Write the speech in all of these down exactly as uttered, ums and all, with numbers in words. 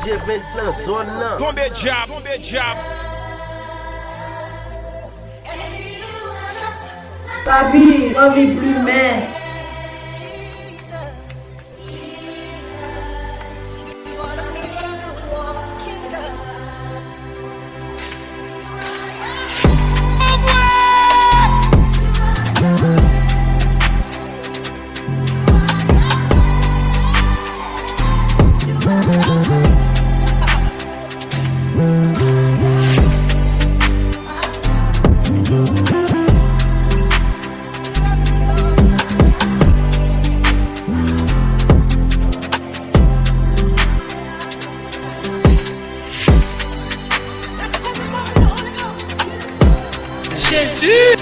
Jevens nan zòn nan. Tonbe dyab, tonbe dyab. Papi, anvi plimen. Jezi!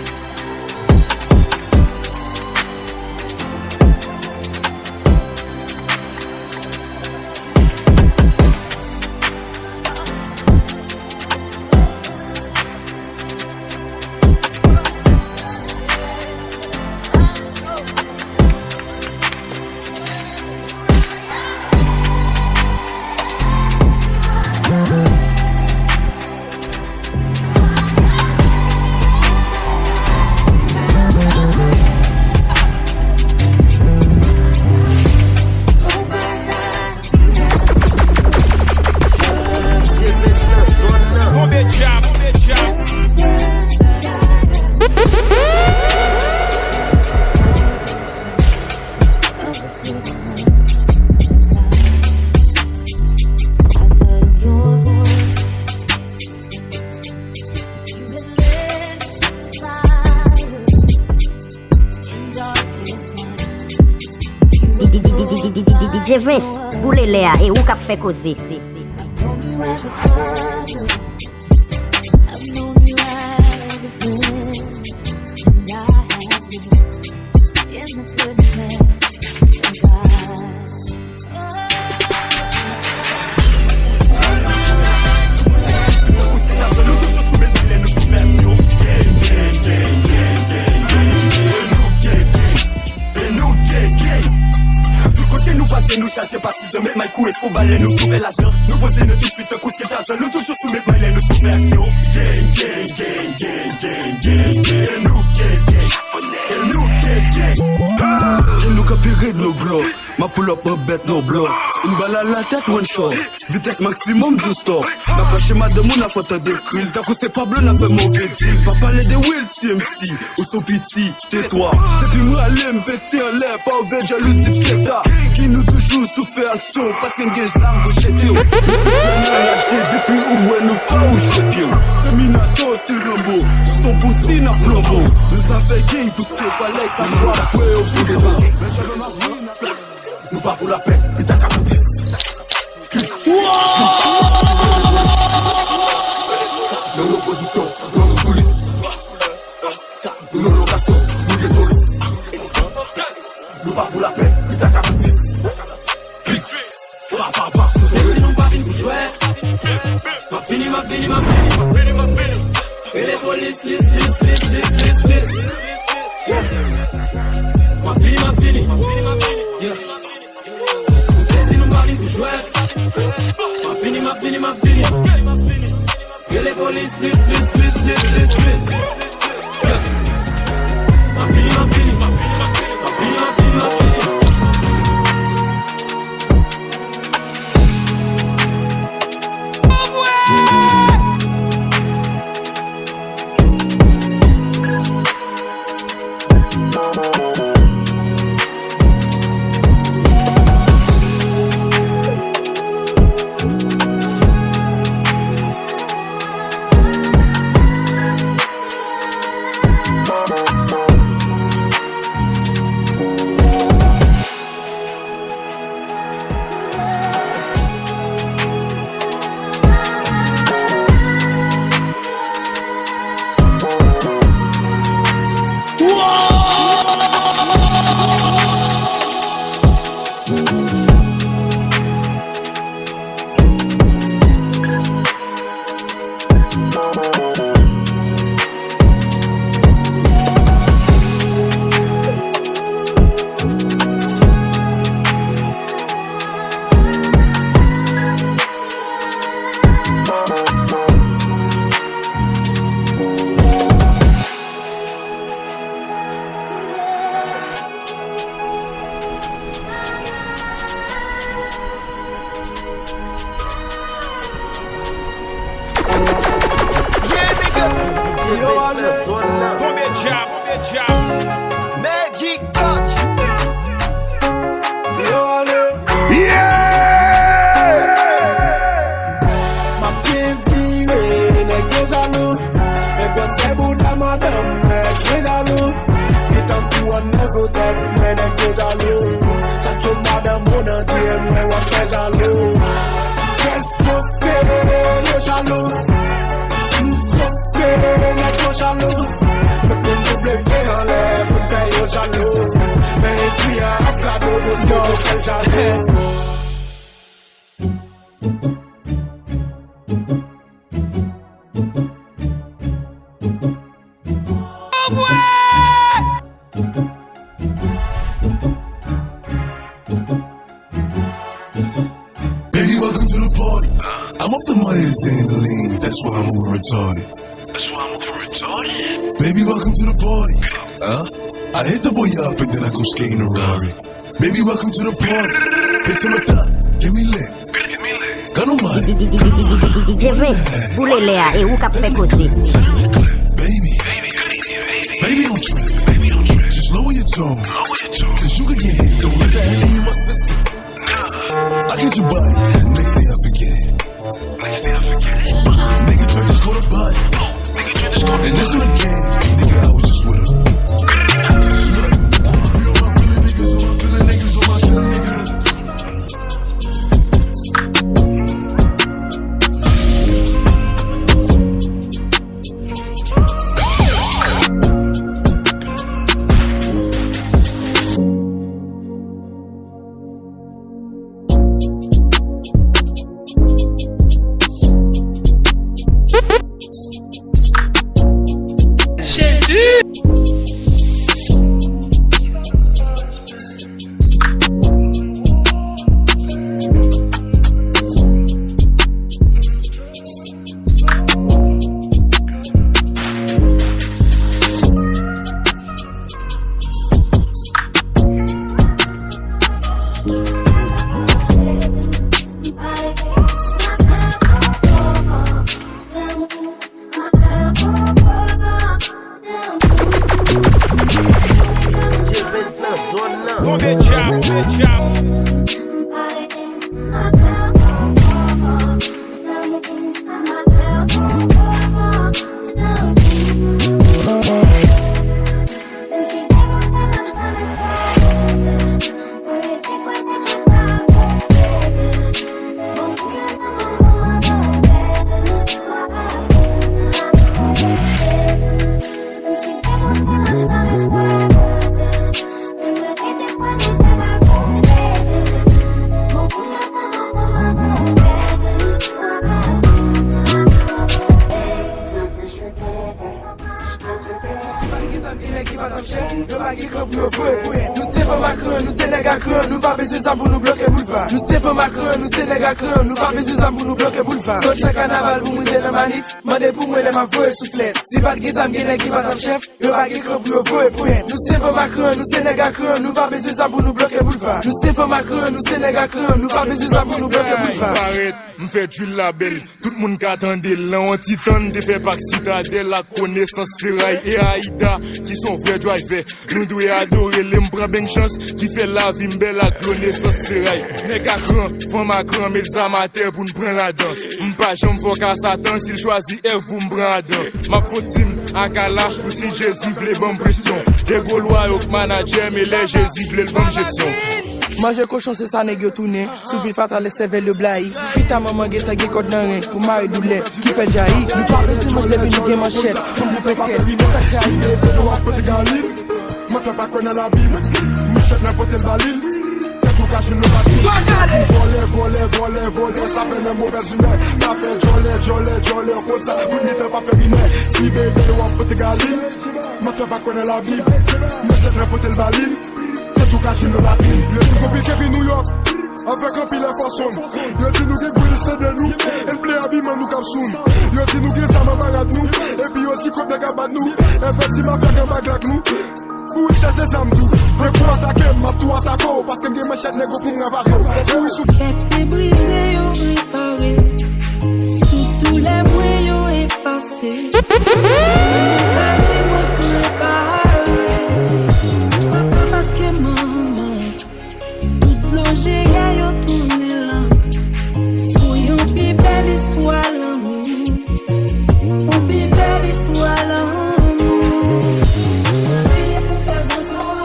D J Vince, boule lè a, e ou k ap fè koze. Tout kote nou pase, nou chache patizan, met may kou, esko balè nou sou fè lajan. Nou poze nou tousuit tankou se Tazan, nou toujou sou met may lè nou sou fè aksyon. Gang, gang, gang. E nou gang, gang. E nou gang, gang. E nou kanpe red nou blòk. M ap pull up an bèt nan blòk. Une balle à la tête, one shot. Vitès maksimòm, douz stop. N ap rache madanm ou, n ap fè tande kri l. Tankou se Pablo, n ap fè move deal. Pa pale de Will, T M C, ou sou piti, tetwa. Depi m rale, m pete anlè, pa ouvè djèl ou di peta. Ki nou toujou sou fè aksyon, paske n gen zam pou jete w. Nou se fè nou raje, depi ou wè nou fè ou jwe pye w. Terminator, stil Rambo, son pousi n ap plonbo. Nou sa fè gang pou se palèk sa fwa. Fwe yo pou de baz. Nou pa pou lapè, li ta ka pou dis. Nan opozisyon, non nou sou lis. Nou nan lokasyon, nou gen polis. Nou pa pou lapè, li ta ka pou dis. Pa, pa, pa. Mwen di nou pa vin pou jwèt. M ap vini, m ap vini, m ap vini. Rele polis, lis, lis, lis, lis, lis, lis. Yeah. M ap vini, m ap vini. Yeah. Mwen di nou pa vin pou jwèt. M ap vini, m ap vini, m ap vini. Rele polis, lis, lis, lis, lis, lis, lis. Yeah. M ap vini, m ap vini. M ap vini, m ap vini, m ap vini. Magic Touch. Yeah! M ap byen vire, nèg yo jalou. Nèg yo sè bouda madanm, nèg yo jalou. Pitan pou an nan zotèl, men nèg yo jalou. Chache madanm ou nan D M, men w ap fè jalou. Kès kofe yo jalou. Kofe nèg yo jalou. Tout moun dwe leve anlè pou n fè yo jalou. Men epi an ap gade w, yo fè l jalou. Baby, welcome to the party. I'm off the Myers and the lean, that's why I'm over retarded. That's why I'm over retarded. Baby, welcome to the party. Huh? I hit the boy up and then I go skating a Rari. Baby, welcome to the party. Bitch, I'm a thot. Give me lit. Got no money. DJ Vince, boule lè a, e ou k ap fè koze. Baby, baby, don't trip. Just lower your tone. Cause you could get hit. Don't let the Henny in my system. I get your body. Next day I forget it. Next day I forget it. Nigga try just call the body. And this on the game. Nigga, I was just with him. Look, you know my feeling niggas, on my feeling niggas, on my feeling niggas. Tonbe djab, tonbe djab. Nou se fanm a kran, nou se nèg a kran, nou pa bezwen zam pou nou bloke boulva. Nou se fanm a kran, nou se nèg a kran, nou pa bezwen zam pou nou bloke boulva. Sot nan kanaval pou moute nan manif, mande pou mwen lè m ap voye souflèt. Si pa t gen zam, gen nèg ki pa t ap chèf, yo pa gen kran pou yo voye ponyèt. Nou se fanm a kran, nou se nèg a kran, nou pa bezwen zam pou nou bloke boulva. Nou se fanm a kran, nou se nèg a kran, nou pa bezwen zam pou nou bloke boulva. M fè djwil la bèl, tout moun ka tande l nan yon ti tan. M te fè pak Sitadèl ak Konesans Feray e Aida ki s on vrè drivè. Nou dwe adore l e m pran beng chans ki fè lavi m bèl ak Konesans Feray. Nèg a kran, fanm a kran, met zam atè pou n pran ladan. M pa janm fòk a Satan, si l chwazi Èv pou m pran Adan. M ap fon tim ak Alach pou si Jezi vle ban m presyon. De gwo lwa yo k manadjè, men lè Jezi vle l ban m jesyon. Manje kochon se sa nèg yo tounen. Sou pil fatal lè sèvèl yo blayi. Pita manman gentan gen kòd nan ren pou mare doulè ki fè l djayi. Nou pa bezwen manch depi nou gen manchèt pou n koupe kèt. Sa k djayi? Mwen fè pa kwè nan labib. Manchèt nan pote l ba li. Tèt ou ka jwenn nan labi. Vòlè, vòlè, vòlè, vòlè, sa fè nan movèz imè. Pa fè djòlè, djòlè, djòlè, konsa bout mitan pa fè minè. Ti bebe w ap pote galil. Mwen fè pa kwè nan labib. Manchèt nan pote l ba li. Tèt ou ka jwenn nan latrìn. Yo di konplike vin Nouyòk avèk anpil enfòsyon. Yo di nou gen gwo listè de nou. N ple abiman nou k ap sou n. Yo di nou gen zam anba rad nou. Epi yo di kòb nèg ap bat nou. Enfèti mafya k anba glak nou. Pou w chèche zam tou. Lè pou atake m, m ap tou atake w. Paske m gen manchèt nègo pou m ravaje w. Mouri sou. Kèk te brize yo repare. Tout doulè mwen yo efase. Kraze mwen pou Papa paske manman, tout dlo jeye yo tounen lang. Pou yon pi bèl istwa lanmou, yon pi bèl istwa lanmou. Priye pou fè bonswa.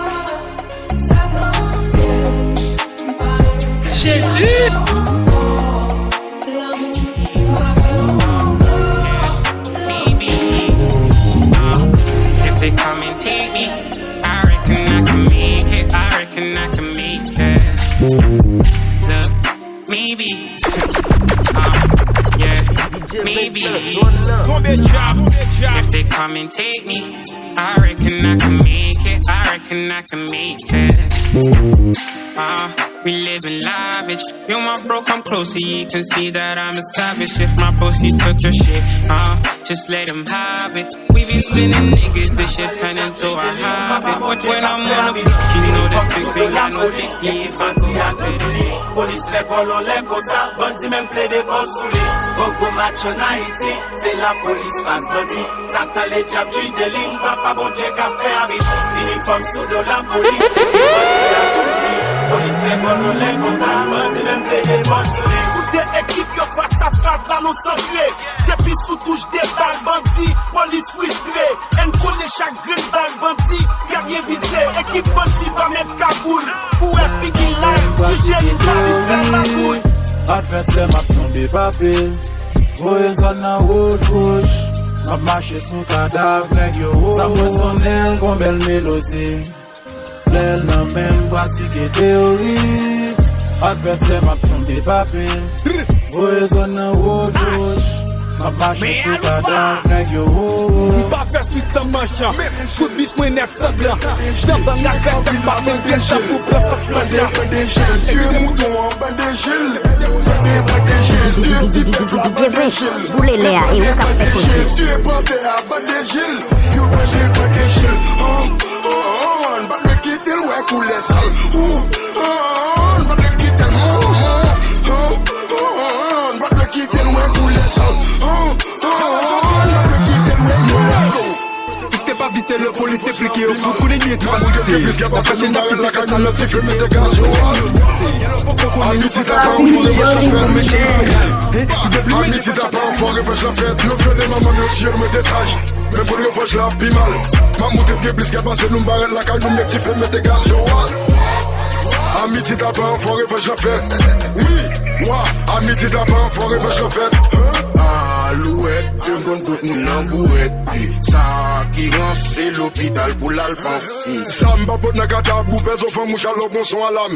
Jezi! Maybe, uh, if they come and take me, I reckon I can make it. I reckon I can make it. Look, maybe, uh, yeah, maybe. If they come and take me, I reckon I can make it. I reckon I can make it. Uh, we living lavish. You my bro, come closer, you can see that I'm a savage. If my pussy took your shit, uh, just let him have it. We been spinning niggas, this shit turn into a habit. When I'm on the block, you know the six ain't got no sixty if I go out to the Polis fè kòlonlè konsa, bandi menm plede bò sou li. Bon gwo match ann Ayiti, se lapolis fas bandi. Satan ledyab jwi de li, papa Bondye k ap fè abit. Inifòm sou do lapolis, bandi ap kouri. Polis fè kòlonlè konsa, bandi menm plede bò sou li. Koute ekip yo fas a fas, balon santre. Depi sou touch de bal, bandi, polis fristre. N konnen chak grenn bal bandi, trè byen vize. Ekip bandi pa met kagoul. Ou wè figi live, jije li ta vin fè magouy. Advèsè m ap tonbe pa pil. Voye zòn nan wouj wouj. M ap mache sou kadav nèg yo. Sa mwen sonnen l gon bèl melodi. Lè l nan men m pratike teyori. Advèsè m ap tonbe pa pil. Voye zòn nan wouj wouj. M ap mache sou kadav nèg yo. M pa fè street san manch. Tout bif mwen nèt sanglan. Nan bang advèsè m pa mande tankou plan fòk manjan. Bande jel, tiye mouton an bande jel. Bande, bande jel, tiye ti pèp la bande jel. Boule lè a, e ou k ap fè koze. Tiye pantè a bande jel. Yo bande, bande jel. An, an, an, n pa dwe kite l wè koulè sal. An, an, an, n pa dwe kite l. An, an, an, n pa dwe kite l wè koulè sal. An, an, an, n pa dwe kite l wè koulè sal. Si se pa vise le polis enplike yo fout kou de myezi pa site. Nan fache n ap fè sa nan ti fè mete gaz yo. A midi tapan, fò revòs la fèt. A midi tapan, fò revòs la fèt. Yo vyole manman m, yo tiye l, mwen te saj. Men pou revòs la pi mal. M ap moute byen plis ke pase nou, m parèt lakay nou, met ti fè mete gaz yo. A midi tapan, fò revòs la fèt. Wi, wa, a midi tapan, fò revòs la fèt. Alouwèt, yo konn tout moun nan bouwèt. Sa ki ranse lopital pou l al panse. Sa m pa pot nan katab ou pèz ou fanm ou chalòp, bon son alam.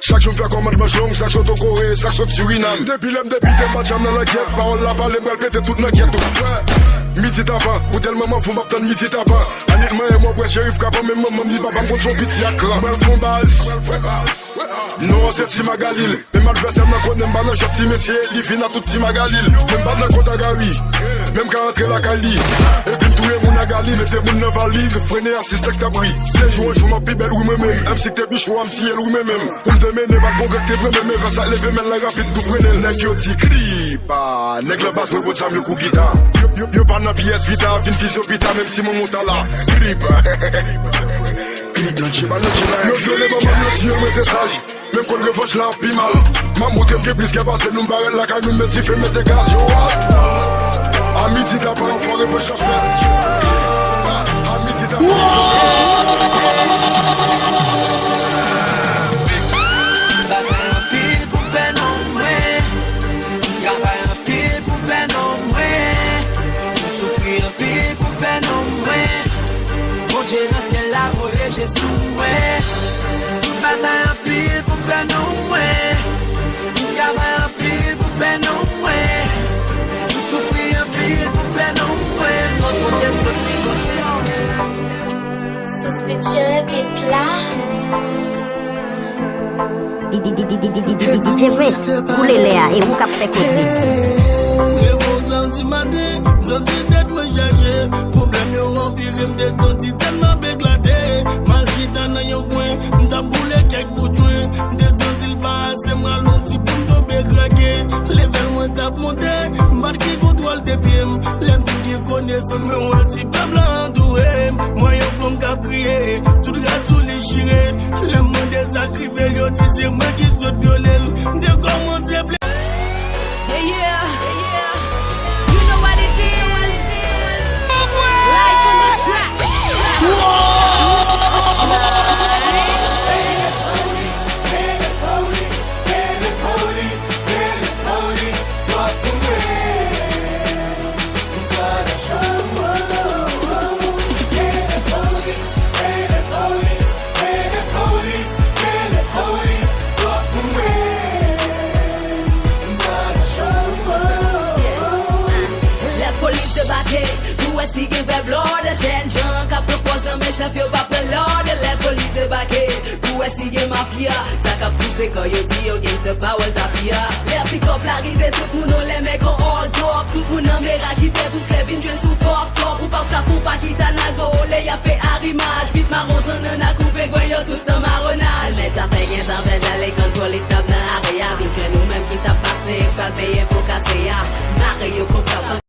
Chak jou m fè kòmand manch long, sa k sot Okore, sa k sot Sirinam. Depi lè m debite m pa t janm nan langyèt, pawòl la pale m pral pete tout nan gyèt ou. Wè, midi tapan, ou tèlman manfou m ap tann midi tapan. Annik manyen m wè w wè Cherif Kapan, men manman m ni papa m konn son piti ak kran. Mwen fon baz. Non, se Ti Magalil. Menm advèsè m nan konnen m pa nan jwèt ti mesye, li vin a tout Ti Magalil. Men m pa nan kont a Gary. Men m ka antre lakay li. Epi m touye moun a Galil. Mete moun nan valiz, frennen asistè k t ap ri. De jou an jou m ap pi bèl, wi mwen menm. M si k te pi cho a, m tiye l, wi mwen menm. Pou m te mennen bal, bon grèk te pran men, men vès la leve men l la rapid, nou frennen l. Nèg yo di kripa. Nèg lan baz mwen pot zam yo kou gita. Yo, yo, yo pa nan pyès vita, vin fizyon pita, menm si mwen monta la. Kripa. Yo vyole manman m, yo tiye l, mwen te saj. Menm kote revòch la pi mal. M ap moute m gen plis gen pase nou, m parèt lakay nou, met dife, mete gaz yo. A midi tapan, fò revòch la fèt. A midi tapan. Travay anpil pou fè non mwen. Travay anpil pou fè non mwen. Soufri anpil pou fè non mwen. Bondye nan syèl la voye je sou mwen. M batay anpil pou fè non mwen. M travay anpil pou fè non mwen. M soufri anpil pou fè non mwen. Mwen kote m soti, Bondye nan syèl la. Sous Beat Jere beat la. D J Vince, boule lè a, e ou k ap fè koze. Revo santi maten, m santi tèt mwen chaje. Pwoblèm yo anpire, m te santi tèt mwen eklate. M al chita nan yon kwen, m t ap boule kèk bout jwen. M te santi l pa ase, m al nan ti pou m tonbe krake. Level mwen t ap monte, m pa t gen kontwòl de Pye m, lè m vin gen konesans, mwen wè ti pèp la antoure m. Mwen yon fanm k ap kriye, tout rad sou li chire. Lè m mande sa k rive l, yo di se mwen ki sot vyole l. M te kòmanse ple. Yeah, yeah. You know what it is. Life on the track. Lè polis debake, pou wè si gen vrè blòd. Jèn jan k ap pran pòz nan men chèf yo p ap pran lòd. Lè polis debake, pou wè si gen mafya. Sa k ap pouse kò yo di yo gangsta, pawòl tafya. Lè pikòp la rive, tout moun anlè, men kon hold up. Tout moun nan mera ki fè tout klè vin jwenn sou fòk kòb. Ou p ap ka fon pa kita nago, olè y ap fè arimaj. Pit mawon zannann ak ou pengwen yo tout nan mawonaj. Mèt zafè gentan fè zale, kan polis t ap nan area. Vin jwenn nou menm ki t ap pase, pral peye po kase a. Mare yo konprann.